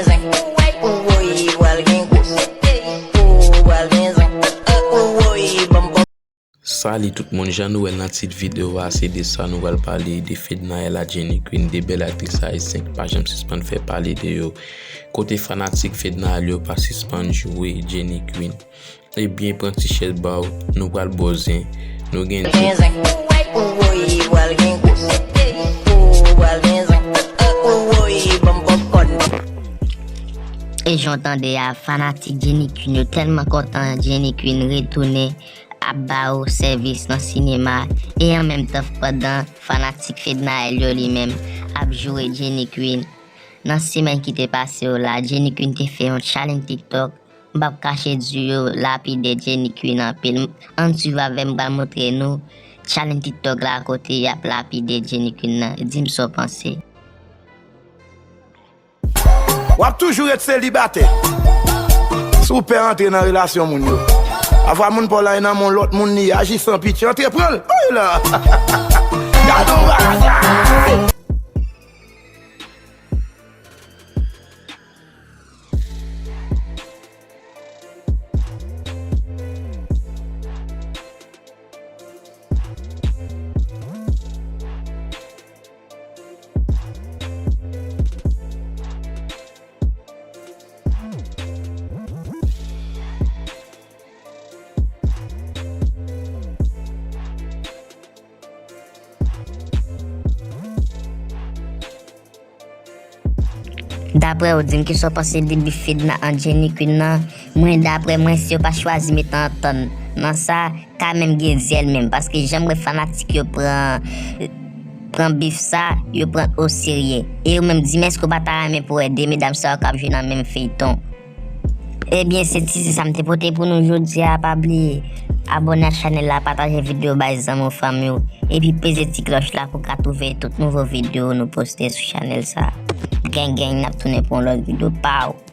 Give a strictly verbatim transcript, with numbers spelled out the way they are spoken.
Zen, woy, pral gen gwo. Ou pral gen zen, woy, banm pòp. Salut tout moun, jan nou wè nan tit videyo a, se de sa nou pral pale, de Fednaelle ak Jenny Queen, de bèl aktris ayisyen ki pa janm sispann fè pale de yo. Kote fanatik Fednaelle yo pa sispann joure Jenny Queen. Ebyen, pran ti chèz ba w, nou pral bò zen. Nou gen zen, woy, pral gen gwo. Ou pral gen zen, woy, banm pòpkòn. E jan w tande a, fanatik Jenny Queen yo tèlman kontan Jenny Queen retounen ap ba yo sèvis nan sinema, e an menm tan pandan fanatik Fednaelle yo li menm ap joure Jenny Queen. Nan semèn ki te pase yo la, Jenny Queen te fè yon challenge TikTok. M p ap kache di yo lapide Jenny Queen anpil. Ann swiv avè m, m pral montre nou challenge TikTok la kote y ap lapide Jenny Queen nan. Di m sa w panse. W ap toujou ret selibatè si w pè antre nan relasyon moun yo. Pafwa moun pa w la nan men yon lòt moun li ye, aji san pitye, antre pran l. Woy la! Gade yon bagay! Daprè w, di m kisa w panse de bif Fedna ak Jenny Queen nan. Mwen, daprè mwen, si yo pa chwazi mete antann nan sa, ka menm gen zyèl menm, paske jan m wè fanatik yo pran, pran bif sa, yo pran o serye. E yo menm, di m èske w pa ta renmen pou wè de medam sa yo k ap jwe nan menm feyton? Ebyen, se ti se sa m te pote pou nou jodi a. Pa bliye abòne ak chanèl la, pataje videyo bay zanmi w, fanmi w, epi peze ti klòch la pou w ka twouve tout nouvo videyo nou poste sou chanèl sa. Gang gang, n ap tounen pou yon lòt videyo. Pow!